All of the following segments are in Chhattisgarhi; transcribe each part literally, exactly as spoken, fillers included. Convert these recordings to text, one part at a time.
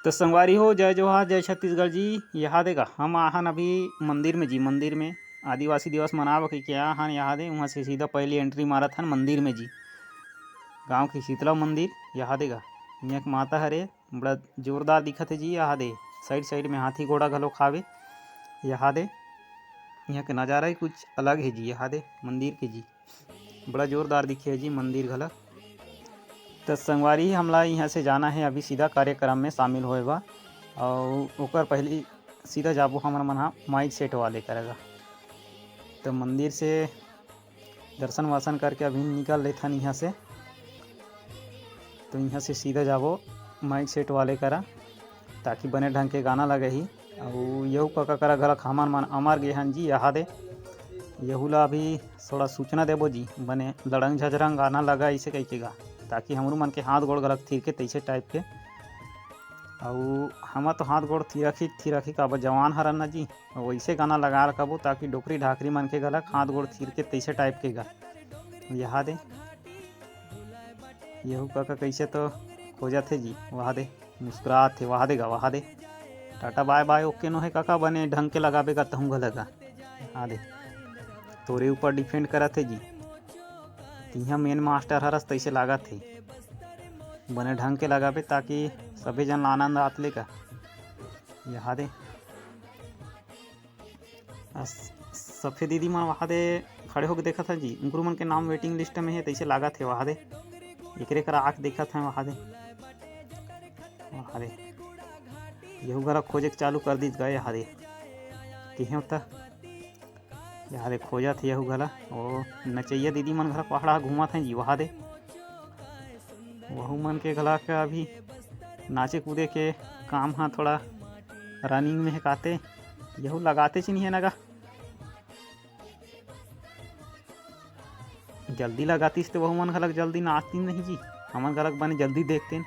तो संगवारी हो, जय जोहार, जय छत्तीसगढ़ जी। यहाँ दे गा, हम आहन अभी मंदिर में जी, मंदिर में आदिवासी दिवस मनावे के क्या आहन। यहाँ दे, वहाँ से सीधा पहली एंट्री मारत हन मंदिर में जी, गांव के शीतला मंदिर। यहाँ दे गा, यहाँ एक माता हरे, बड़ा जोरदार दिखत हे जी। यहाँ दे, साइड साइड में हाथी घोड़ा घलो खावे। यहाँ दे, यहाँ के नज़ारा ही कुछ अलग है जी। यहाँ दे मंदिर के जी, बड़ा जोरदार दिखे हे जी मंदिर घला। त संगवारी, हमला यहाँ से जाना है अभी सीधा कार्यक्रम में शामिल होए बर, और ओकर पहली सीधा जाबो हमर मन हा माइक सेट वाले करा गा। तो मंदिर से दर्शन वासन करके अभी निकल लेथन यहाँ से। तो यहाँ से सीधा जाबो माइक सेट वाले करा, ताकि बने ढंग के गाना लगही। अउ यहू कका करा घलक हमन मन अमर गे हन जी। यहाँ दे, यहू ला अभी थोड़ा सूचना देबो जी, बने लड़ंग झझरंग गाना लगा, ऐसे कह के गा, ताकि हमरू मन के हाथ गोड़ घलक थिरके तैसे टाइप के। अउ हमर तो हाथ गोड़ थिरक ही थिरक ही, काबर जवान हरन ना जी, वैसे गाना लगा रखबो, ताकि डोकरी ढाकरी मन के घलक हाथ गोड़ थिरके तैसे टाइप के गा। यहाँ दे, यहू कका कैसे तो खोजत हे जी। वहाँ दे, मुस्कुरात हे। वहाँ दे गा, वहाँ दे। टाटा बाय बाय, ओके नोहे कका, बने ढंग के लगाबे गा, तहूँ घला गा। वहाँ दे, तोरे ऊपर डिपेंड करत हे जी। तिहा मेन मास्टर हरस तैसे लागत हे, बने ढंग के लगाबे, ताकि सभी जन ला आनंद आत ले गा। यहाँ दे, आ, स-, सफेद दीदी मन वहाँ दे खड़े होके देखत हन जी, उनकरू मन के नाम वेटिंग लिस्ट में हे, तैसे लागत हे वहाँ दे। एकरे करा आके देखत हन वहाँ दे, वहाँ दे। यहू घला खोजे के चालू कर दीस गए, यहाँ दे। किहे होता, यहाँ दे खोजत हे यहू घला। ओ, नचैया दीदी मन घला पहाड़ा घूमत हैं जी, वहाँ दे। वहू मन के घला के अभी नाचे कूदे के काम हा थोड़ा रनिंग में हे काते। यहू लगाते च नहीं है नगा। जल्दी लगातीस तो वहू मन घलक जल्दी नाचतीन नहीं जी, हमन घलक बने जल्दी देखतेन।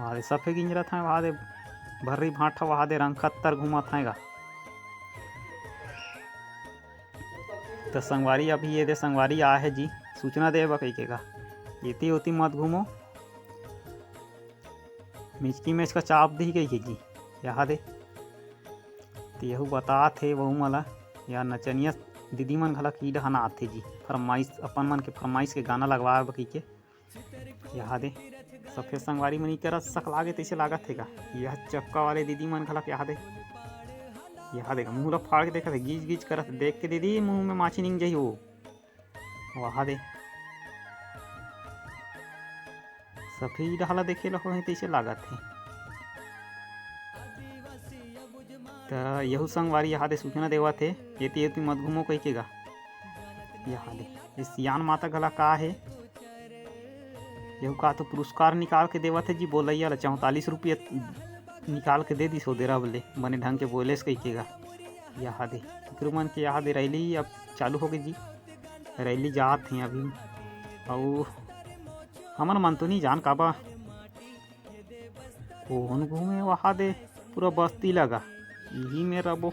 वहाँ दे सफे गिंजरत हैं, वहाँ दे भर्री भांठा, वहाँ दे रंगखत्तर घूमत हैं गा। तो संगवारी, अभी ये दे संगवारी आए है जी, सूचना देवा कही के गा, एती ओती मत घूमो। मिचकी मेच का चाप दी गई है जी, यहाँ दे। तो यहू बतात हे वहू मला, या नचनिया दीदी मन घला की डहाना आथे जी, फरमाइश, अपन मन के फरमाइश के गाना लगवाए बर कहिके। यहाँ दे, सफेद संगवारी मन इकरा सकलागे तैसे लागत हे गा। यह चपका वाले दीदी मन घला यहाँ दे, यहाँ दे, मुंह ला फाड़ के देखत हे, गीच गीच करत, देख के दीदी मुंह में माछी निंग जाही वो। वहा दे, सफेद हाला देखे ला होहे तैसे लागत हे। त यहू संगवारी यहाँ दे सूचना देवत हे, एती एती मत घूमो कहिके गा। यहाँ दे, ये सियान माता घला का हे, यहू का तो पुरस्कार निकाल के देवत हे जी, बोलैया ला चौंतालीस रुपया निकाल के दे दिस, ओ दे रब ले, बने ढंग के बोलेस कहिके गा। यहाँ दे, इकरू मन के यहाँ दे रैली अब चालू हो गई जी। रैली जात हे अभी, अउ हमन मन तो नहीं जान काबा, कोन घूमे वहा दे, पूरा बस्ती लगा, इही में रबो।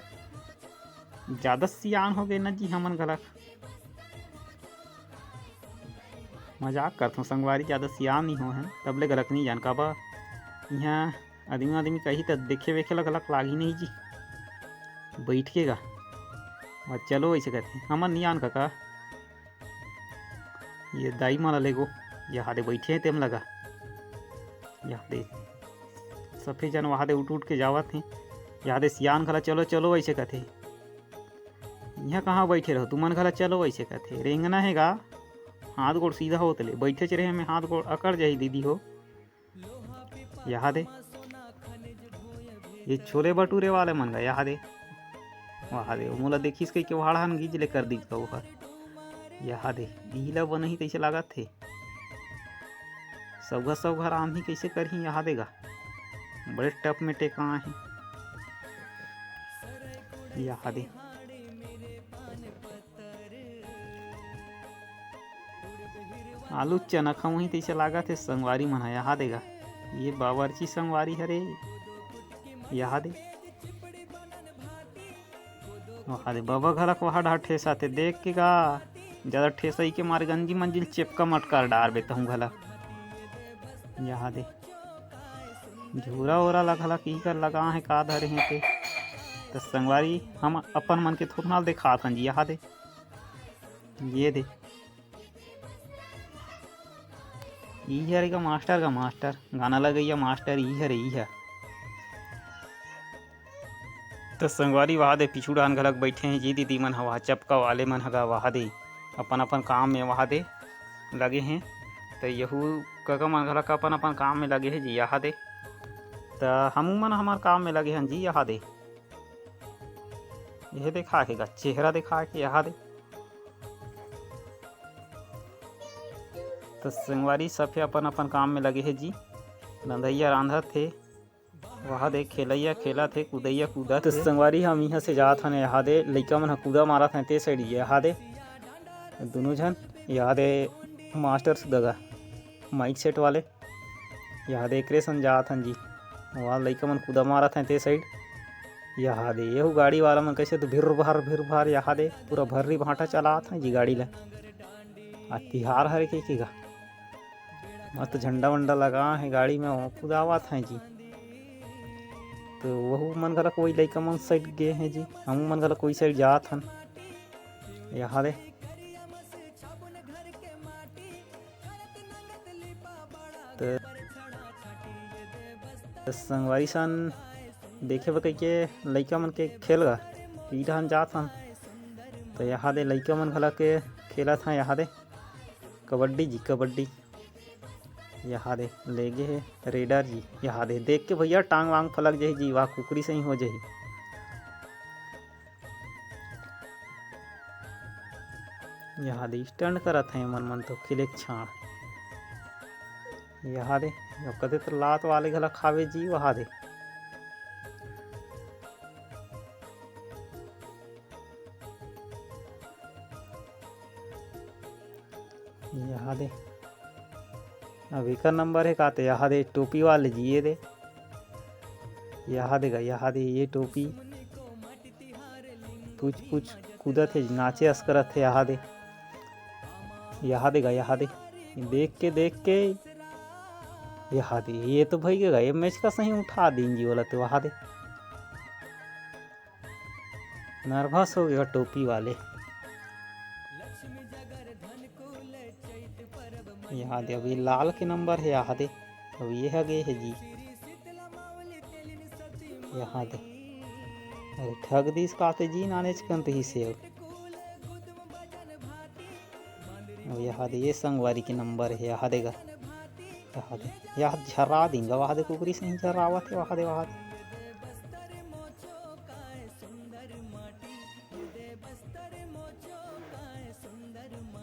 ज्यादा सियान हो गए ना जी हमन घलक। मजाक करथों संगवारी, ज्यादा सियान नहीं हो हैं, तब ले घलक नहीं जान काबा। यहाँ आदमी आदमी कही त देखे वेखे ला घलक लागी नहीं जी, बैठ के गा। और चलो ऐसे करते, हमन नहीं आन काका। ये दाई मन ले गो, यहाँ दे बैठे हैं तेम लगा। यहाँ दे सफेद जन वहाँ दे उठ उठ के जावत हैं। यहाँ दे सियान घला चलो चलो ऐसे कथे। यहाँ कहाँ बैठे रहो तुमन घला चलो ऐसे कथे। रेंगना है गा, हाथ गोड़ सीधा होत ले, बैठे च रहे में हाथ गोड़ अकड़ जाही दीदी हो। यहाँ दे, ये छोले भटूरे वाले मन गा, यहाँ दे, वहाँ दे, मोला देखिस कहिके वहाड़हन गीज ले कर दीस गा ओहर। यहाँ दे, इही ला बनही तैसे लागत हे। सौघा सौघा रांधही कइसे करही, यहाँ दे गा। बड़े टप में टेका आहे। यहाँ दे। आलू चना खवही तइसे लागत हे संगवारी मन ह। यहाँ दे गा। ये बावर्ची संगवारी हरे। यहाँ दे। वहा दे बबा घलक वहा डहा ठेसा थे देख के गा, ज्यादा ठेसई के मारे गंजी मंजिल चेपका मटकार डार बे तहूँ घलक। यहाँ दे, झूरा ओरा ला घलक इही कर लगा हे, का धरे हे ते। त संगवारी, हम अपन मन के थोरना ल देखात हन जी, यहाँ दे, ये दे, ई हरे का मास्टर का मास्टर, गाना लगइया मास्टर, ई हरे, ई हर। त संगवारी, वहा दे पीछू डाहन घलक बइठे हे जी दीदी मन ह, वहा चपका वाले मन ह गा, वहा दे अपन अपन काम में वहा दे लगे हे। त यहू कका मन घलक अपन अपन काम में लगे हे जी, यहाँ दे। त हमू मन हमर काम में लगे हन जी, यहाँ दे। यह देखा के गा, चेहरा देखा के यहाँ दे। त संगवारी, सभे अपन अपन काम में लगे हे जी। रंधइया रांधत हे, वहा दे खेलइया खेलत हे, कूदइया कूदत हे। संगवारी, हम इहाँ से जात हन, यहाँ दे लइका मन ह कूदा मारत हे ते साइड, यहाँ दे दोनों झन, यहाँ दे मास्टर सुदगा माइक सेट वाले, यहाँ दे एकरे सन जात हन जी। वहाँ लइका मन कूदा मारत हे ते साइड, यहाँ दे यहू गाड़ी वाला मन कैसे तो भिर भार भिर भार, यहाँ दे पूरा भर्री भाटा चलात हे जी गाड़ी ला। आ तिहार हरे के, के गा मस्त झंडा वंडा लगा हे गाड़ी में, वो कुदावत हे जी। तो वहू मन घला कोई लइका मन साइड गे हे जी, हम मन घला कोई साइड जात हन। यहाँ दे। त संगवारी सन देखे बर कहिके लइका मन के खेल गा, ई डहन जात हन। त यहाँ दे लइका मन घला के खेलत हे, यहाँ दे कबड्डी जी, कबड्डी। यहाँ दे लेगे हे रेडर जी, यहाँ दे देख के भैया टांग वांग फलक जाही जी, वाह कुकरी सही हो जाही। यहाँ दे स्टंट करत हे मन मन तो खिलेक छाड़। यहाँ दे, अब कदे तो लात वाले घला खावे जी, वहा दे। यहाँ दे, अब एकर नंबर हे का, ते यहाँ दे टोपी वाले जी, ये दे, यहाँ दे गा, यहाँ दे ये टोपी, पूछ पूछ कूदत हे, नाचे अस करत हे, यहाँ दे, यहाँ दे गा, यहाँ दे, देख के, देख के, यहाँ दे, ये तो भई गा, ये मैच का सही उठा दीन जी वाला, तो वहाँ दे। नर्वस हो गया टोपी वाले। यहाँ दे, अभी लाल के नंबर हे, यहाँ दे, अब ये ह गे हे जी, यहाँ दे। अरे ठग दिस काते जी, नानेच कंत ही से। अब यहाँ दे, ये संगवारी के नंबर हे, यहाँ दे गा। यहाँ दे, यहाँ झर्रा दिन गा, वहाँ दे कुकरी सही झर्रावत हे, वहाँ दे, वहाँ दे।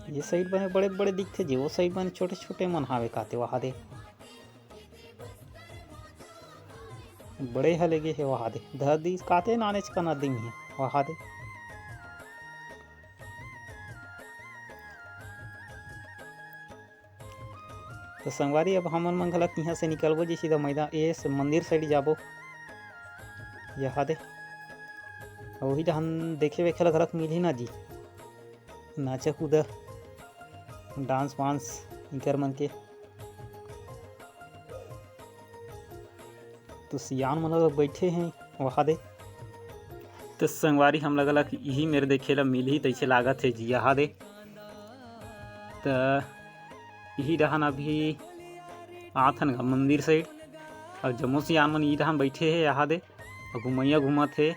ये साइड बने बड़े बड़े दिखथे जी, वो साइड बने छोटे छोटे मन हावे काते, वहाँ दे। बड़े ह लेगे हे, वहाँ दे धर दिस काते, नानेच कन आदमी हे, वहाँ दे। तो संगवारी, अब हमन मन घलक इहाँ से निकलबो जी, सीधा मैदान, ए, से मंदिर साइड जाबो। यहाँ दे, वही डहन देखे वेखे ला घलक मिलही ना जी, नाचा कूदा, डांस वांस इकर मन के। तो सियान मन ह बइठे हे वहा दे। तो संगवारी, हमला घला इही मेर देखे ला मिलही तइसे लागत हे जी, यहाँ दे। त इही डहन अभी आथन गा मंदिर साइड, अउ जम्मो सियान मन ई डहन बइठे हे यहाँ दे, अउ घुमैया घूमत हे,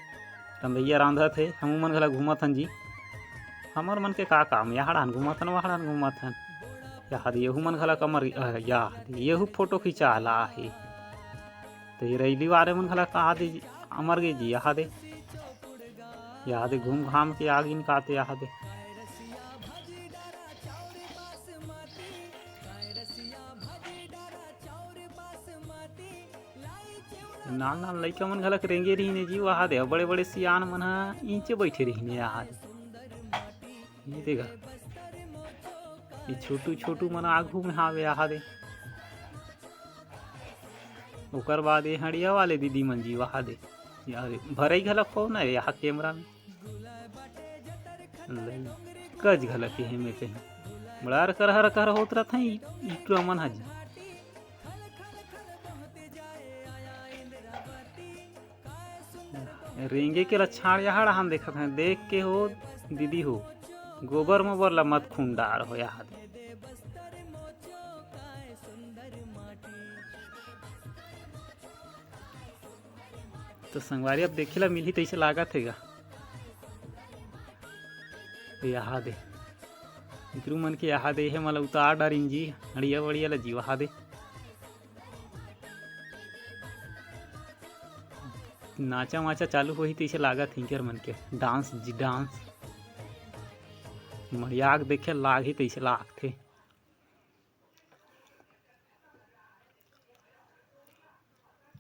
रंधैया रांधत हे, हमू मन घला घूमत हन जी। हमर मन के का काम, यहाँ डहन घूमत हन, वहाँ डहन घूमत हन। यहाँ दे यहू मन घला कमर, अ, यहाँ दे यहू फोटो खिंचा ला हे। तो ये रैली वाले मन घला कहा दे जी, अमर गे जी, यहाँ दे, यहाँ दे घूम घाम के आगिन काते यहाँ दे। नान नान लइका मन घलक रेंगे रहिने जी, वहा दे बड़े बड़े सियान मन ह नीचे बैठे रहिने यहाँ दे। ये देखा, ये छोटू छोटू मन आगू में हावे यहाँ दे। ओकर बाद ये हड़िया वाले दीदी मन जी वहा दे, यार भरई घलक हो ना यहाँ कैमरा में। कच घलक हे में कहीं बड़ा रकरहा रकरहा होत रहत हैं ई, ई टूरा मन ह जी। रेंगे के लक्षण यहाँ डहान देखत हैं, देख के हो दीदी हो, गोबर मोबर ला मत खून डार हो यहाँ दे। तो संगवारी, अब देखे ला मिलही तइसे लागत हे गा। यहाँ दे, इकरू मन के यहाँ दे हे, मला उतार डारिन जी, हड़िया बड़िया ला जी, वहाँ दे। नाचा वाचा चालू होही तइसे लागत हे इनकर मन के डांस जी डांस। मड़ियाक देखे लागही तइसे लागथे।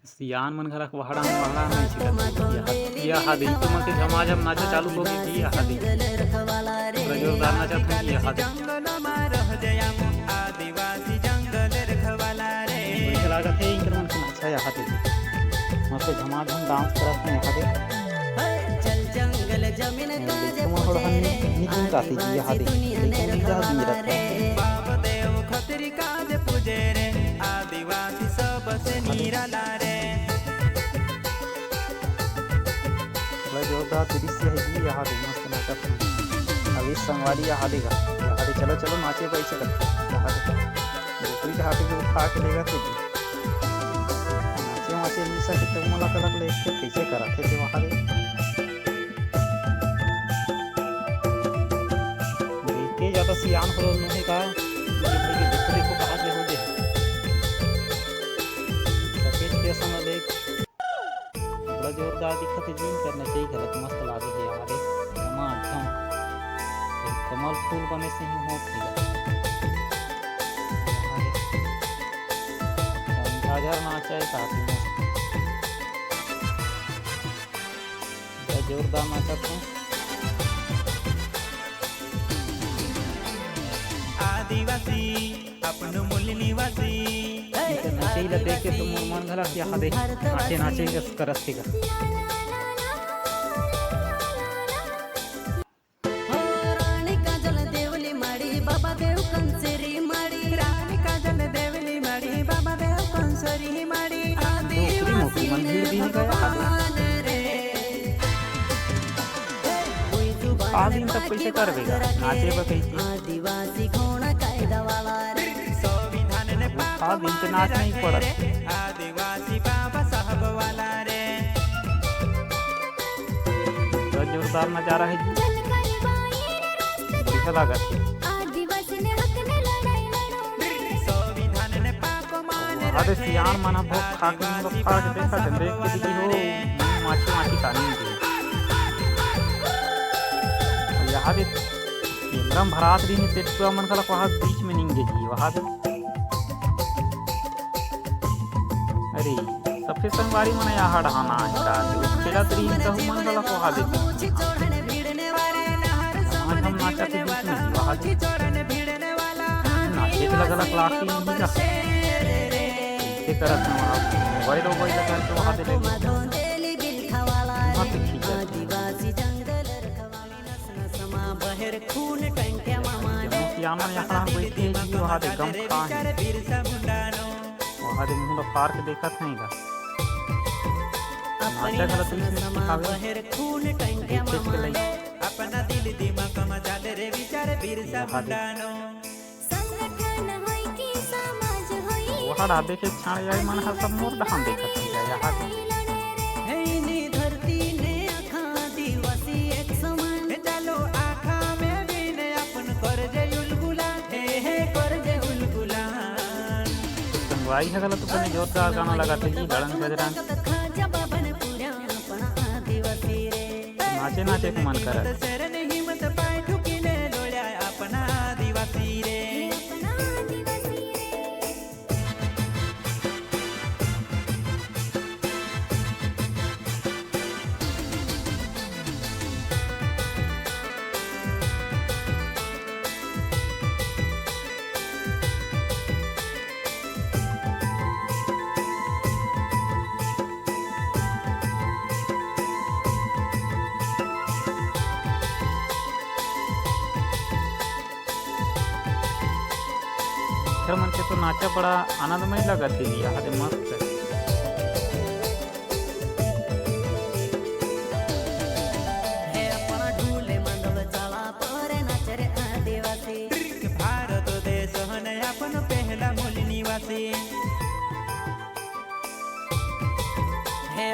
सियान मन घलक वहड़ा में वहड़ा नहीं छिकत। यह, यह दिन तुमन के झमाझम नाचा चालू होगे जी, यह दिन। पूरा जोरदार नाचत हे जी, यह दिन। बढ़िया लागत हे इनकर मन के नाचा, यह दिन। मस्त झमाझम डांस करत हे यहाँ दे। तुम थोड़ा हन निकुल काती जी, यहाँ दे। लेकिन जहाँ दिन रहता है। बड़ा जोरदार दृश्य है जी, यहाँ दे मस्त नाचत हे। अभी संगवारी यहाँ देगा, यहाँ दे चलो, चलो नाचे को ऐसे कर, यहाँ दे। डोकरी के हाथे में उठा के लेगा तो जी। नाचे वाचे नहीं सके तो मोला कलक ले के कैसे करा थे ते वहाँ दे। देख के ज्यादा सियान हो लोग नहीं का। देखो, देखो, कहाँ से हो दे। सफेद के समय देख। बड़ा जोरदार दिखत हे, जिम करना चाहिए, घलक मस्त लागे हे यार, एक धमाधम, एक कमल फूल बने से ही होत हे। झाझर नाचा हे काफी मस्त, बड़ा जोरदार नाचत हे। आदिवासी अपन मूल निवासी। इकर नचई ला देख के तो मोर मन घला यहाँ दे नाचे नाचे कस करत हे गा। हो रानी काजल देवली माड़ी, बाबा देव कंसेरी माड़ी। रानी काजल देवली माड़ी, बाबा देव कंसेरी माड़ी। डोकरी मोकरी मन भीड़ भी नहीं गया। भगवान रे। आ दिन तक कैसे करबे गा? नाचे बर कैसे? आदिवासी घोड़ा कायदा वाला रे। संविधान ने पाप आ दिन के नाच नहीं पड़त। आदिवासी बाबा साहब वाला रे। तो जोरदार नजारा है जी। बढ़िया लागत है। संविधान ने पाप मान अरे सियान मन ह भोग खा के मुंह फाड़ के देखत हे, देख के दीदी हो, माछी माछी का नींद हे। यहाँ दे कैमरा में भरात रही, पेटुआ मन घला वहाँ बीच में निंगे जी, वहाँ दे। अरे, सफेद संगवारी मन यहाँ डहाना है का? खेलत रही, तहु मन घला वहाँ दे। समाज हम नाचत बीच में जी, वहाँ दे। नाचे के लगा लग लाठी नहीं का। ये करत ना आप मोबाइल वोबाइल लगा के वहाँ दे ले। वहाँ से खींचत। जम्मो सियान मन यहाँ बैठे जी, वहाँ दे गम खा है। वहाँ दे मुंह ला फाड़ के देखत है इधर। नाचा गलत भी सिखावे। देखे के लई। अपना दिल दिमाग में चल रे विचार बिरसा मुंडानो। संगठन होई कि समाज होई। वहाँ रहा देखे छाड़ जाए मन हर सब मोर डहान देखत है यहाँ के। हे नी धरती ने आखा दिवासी एक समान। हे चलो आखा में भी ने अपन कर जे उलगुला। हे हे कर जे उलगुला। संगवारी है गलत तो बने जोरदार गाना लगा थे जी, लड़न गजरन। खाजा बाबन पूरा अपना आदिवासी रे। नाचे नाचे के मन करत। एखर मन के तो नाचा बड़ा आनंदमय लगत हे, यहाँ दे मस्त।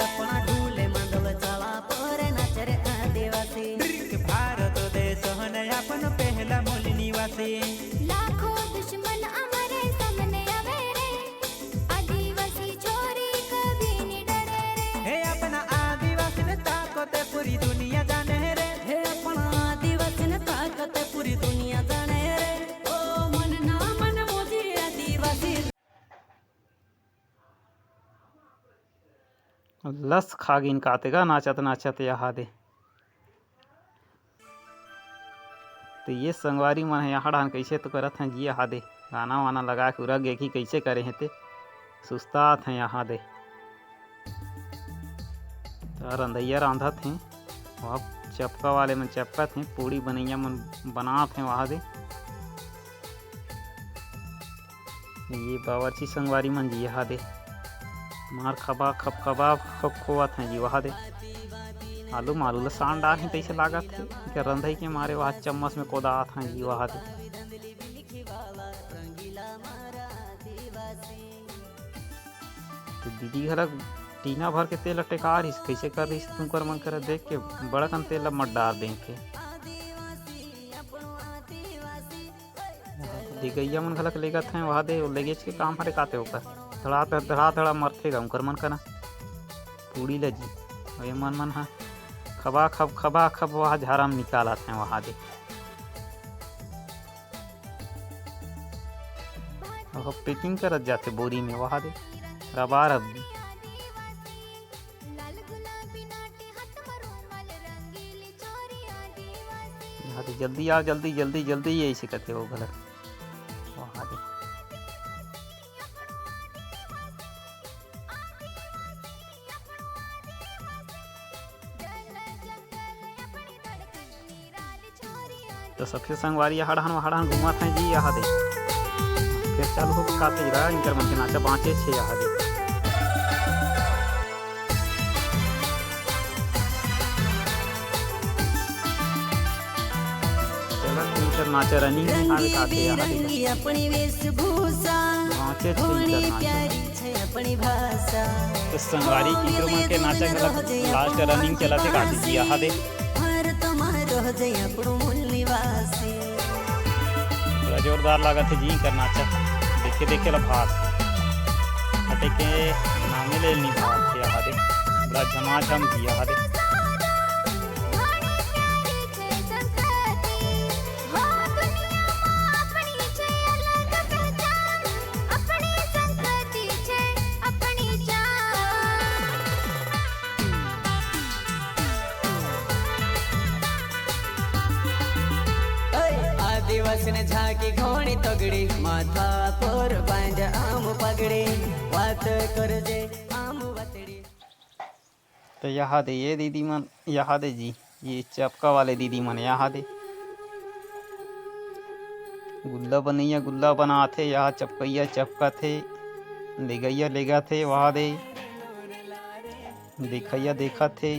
अपना ढूले मंडल चला पर नाच रे आदिवासी। भारत देश हन अपन पहला मूल निवासी। लाखों दुश्मन हमारे सामने आवे रे, आदिवासी छोरी कभी नहीं डरे रे। हे अपना आदिवासी ने ताकत पूरी दुनिया जाने रे। हे अपना आदिवासी ने ताकत पूरी दुनिया जाने रे। ओ मन ना मन मोजी आदिवासी। लस खा गिन काते गा नाचत नाचत यहा दे। तो ये संगवारी मन ह यहाँ डाहन कइसे तो करत हैं जी, यहा दे गाना वाना लगा के उरग गे कि कइसे करे हैं ते सुस्तात हैं यहा दे। तो रंधैया रांधत हैं, वहाँ चपका वाले मन चपकत हैं, पूड़ी बनैया मन बनात हैं वहा दे। ये बावर्ची संगवारी मन जी यहा दे मार खबा खब कबाब खब खोवत हैं जी वहा दे। आलू मालू ल सान डार हैं तइसे लागत हे, एकर रंधई के मारे वहा चम्मच में कोदात हैं जी वहा दे। तो दीदी घलक टीना भर के तेल ल टेका रहिस, कइसे कर रहिस तुंकर मन करा देख के बड़कन तेल ल मत डार देंके। लेगइया मन घलक लेगत हैं, वहा दे, वो लेगेच के काम हरे काते ओकर। धड़ा धड़, धड़ा धड़ा मरथे गा उंकर मन कना। पूड़ी ल जी, अउ ये मन मन ह खबा खब, खबा खब, वहा झारा म निकालत हैं, वहा दे। अब packing करत जाथे बोरी में, वहा दे। रबार अब यहाँ दे, जल्दी आओ, जल्दी, जल्दी, जल्दी, ये ऐसे करते वो गलत। वहाँ दे। तो सबसे संगवारी हड़हन वहड़हन घूमत हैं जी, यहाँ दे। फिर चालू हो काते रहा, इनकर मन के नाचा बाँचे छे यहाँ दे। चला, इनकर नाचा running में आवे काते यहाँ दे। अपनी वेशभूषा बाँचे छे इनकर नाचा। तो संगवारी इकरो मन के नाचा घला last running चलत हे काते जी, यहाँ दे। भारत मा रह जाए अपनो मूल निवासी। बड़ा जोरदार लागत हे जी कर नाचा, देखे देखे ला भात हटे के नामे ले नी भात के आहा दे, बड़ा झमाझम जी आहा दे। आदिवासी ने झांकी घोड़ी तगड़ी, माथा पर बांध आम पगड़ी, बात कर जे आम वतड़ी। तो यहाँ दे ये दीदी मन, यहाँ दे जी, ये चपका वाले दीदी मन यहाँ दे। गुल्ला बनैया गुल्ला बनाथे, यहाँ चपकैया चपकथे, लेगैया लेगथे, वहाँ दे देखैया देखथे।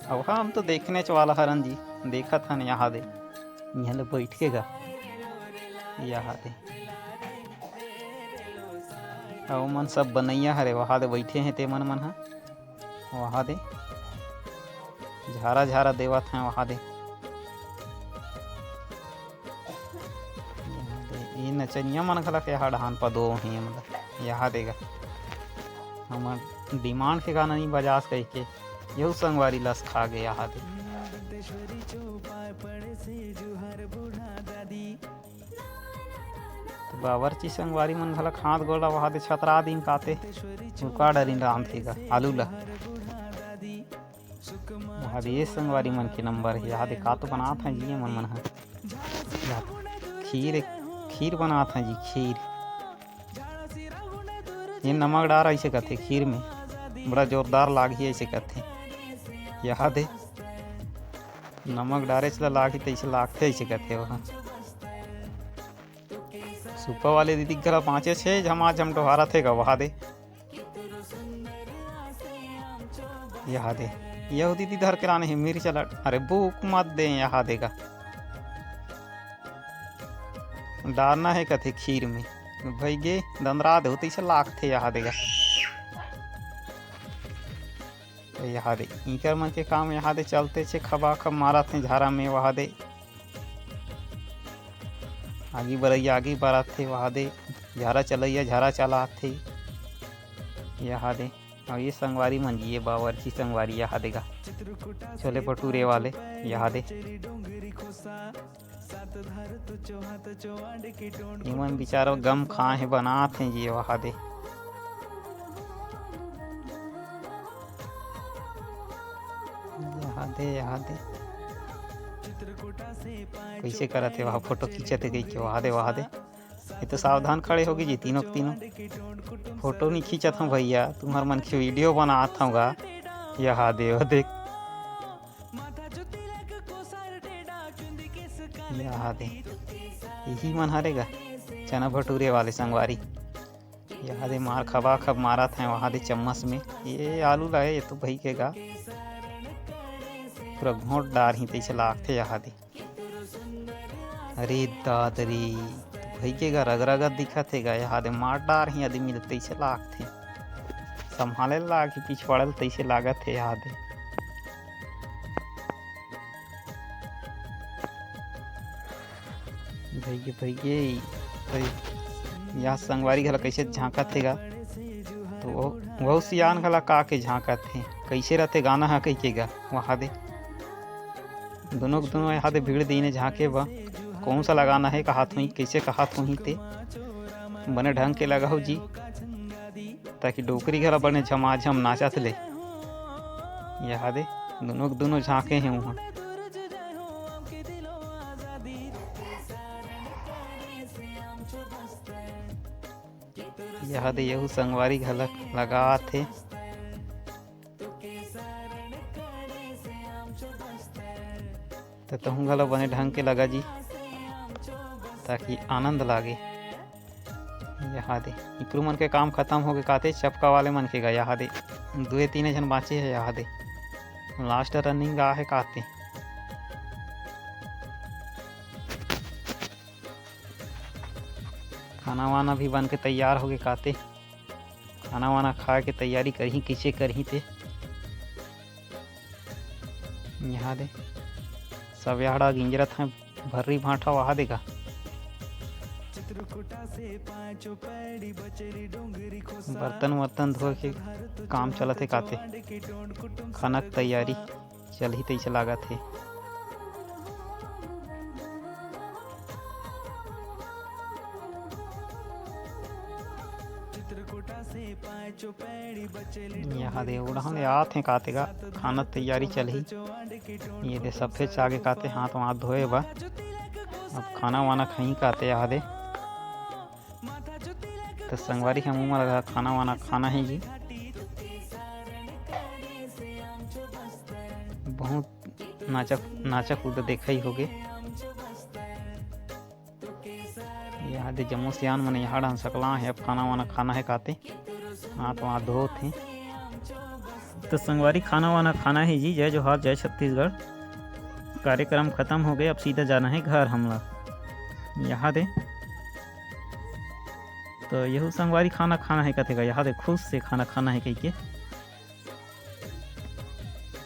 अब हम तो देखनेच वाला हरन जी, देखत हन यहाँ दे, यहाँ ले बैठ के गा, यहाँ दे। अउ मन सब बनैया हरे, वहाँ दे बैठे हैं ते मन मन ह। वहाँ दे झारा झारा देवत हैं, वहाँ दे। ये नचनिया मन घलक यहाँ डहान पा दो हैं, मतलब यहाँ देगा। हमर demand के गाना नहीं बजास कह के, यहू संगवारी लस खा गए यहाँ दे। तो बावर्ची संगवारी मन घलक हाथ गोड़ ला वहा दे छतरा दिन काते, उका डरिन रांधथे गा आलू ला। वहा दे ये संगवारी मन के नंबर हे, यहाँ दे का तो बनात हैं जी मन मन ह। खीर, खीर बनात हैं जी, खीर। ये नमक डार ऐसे कथे खीर में, बड़ा जोरदार लागही ऐसे कथे। यहाँ दे नमक डारेच ला लागही तैसे लागथे ऐसे कथे वहाँ। सुपा वाले दीदी घला पाँचे छे झमाझम डोहारत हे गा, वहा दे। यहाँ दे, यहू दीदी धर के लाने हे मिर्च लट। अरे बुक मत दे, यहाँ देगा। डारना हे कथे खीर में। भई गे, दंदरा दे, तैसे लागथे यहाँ देगा। तो यहाँ दे, इकर मन के काम यहाँ दे चलते छे, खबा खब मारत हे झारा में। वहाँ दे, आगी बरैया आगी बरात हे, वहाँ दे, झारा चलैया झारा चलात हे। यहाँ दे, अउ ये संगवारी मन जी, ये बावर्ची संगवारी यहाँ दे गा, छोले भटूरे वाले। यहाँ दे, इमन बिचारा गम खाए हे, बनात हे जी। यहाँ दे, यहाँ दे, यहाँ दे, कैसे करत हे वहाँ, फोटो खींचत हे कहिके। वहाँ दे, वहाँ दे, ये तो सावधान खड़े होगे जी तीनों के तीनों। फोटो नहीं खींचत हूँ भैया, तुम्हर मन के वीडियो बनात हूँ गा। यहाँ दे, वो देख, यहाँ दे, यही मन हरे गा चना भटूरे वाले संगवारी। यहाँ दे मार खबा खब मारत हे वहाँ दे चम्मच में। ये आलू ला, ये तो भई के गा, पूरा घोंट डार ही तैसे लागथे यहाँ दे। अरे दादरी, भई के गा रगरगत दिखत हे गा, यहाँ दे मार डार ही आदमी ल तैसे लागथे। संभाले लाग ही पिछवाड़े ल तैसे लागत हे यहाँ दे। भइगे, भइगे, भई, या संगवारी घला कइसे झांकत हे गा, तो वो, वो सियान घला का के झांकत हे, कइसे रथे गाना ह कहिके गा, वहाँ दे। दोनों के दोनों यहाँ दे भीड़ दीने झांके बा, कौन सा लगाना है, कहात होही, कइसे कहात होही ते, बने ढंग के लगाहू जी। ताकि डोकरी घला बने झमाझम नाचत ले। यहाँ दे, दुनों के दुनों झांके हे उहाँ। यहाँ दे, यहू संगवारी घला लगात हे। त तहूँ घला बने ढंग के लगा जी, ताकि आनंद लागे। यहाँ दे, इकरू मन के काम खतम होगे काते, चपका वाले मन के गा। यहाँ दे, दुए तीने झन बाँचे हे। यहाँ दे, last running गा हे काते। खाना वाना भी बन के तैयार होगे काते। खाना वाना खाए के तैयारी करही, कइसे करही ते। यहाँ दे, सब याड़ा गिंजरत हैं, भर्री भांठा वहा दे गा। बर्तन वर्तन धोए के काम चलत हे काते। खाना के तैयारी चलही तइसे लागत हे। यहाँ दे उड़हन ले आत हे काते गा, खाना तैयारी चलही। ये दे सफेद चागे काते हाथ वाथ धोए बा। अब खाना वाना खाही काते यहाँ दे। त संगवारी हम उमर ला खाना वाना खाना हे जी। बहुत नाचा, नाचा कूदा देखा ही होगे। यहाँ दे जम्मो सियान मन यहाँ डाहन सकला हे, अब खाना वाना खाना हे काते। हाथ वाथ धोत हे। त संगवारी खाना वाना खाना हे जी। जय जोहार, जय छत्तीसगढ़। कार्यक्रम खतम होगे, अब सीधा जाना हे घर हमला। यहाँ दे त यहू संगवारी खाना खाना हे कथे गा, यहाँ दे खुश से खाना खाना हे कहिके।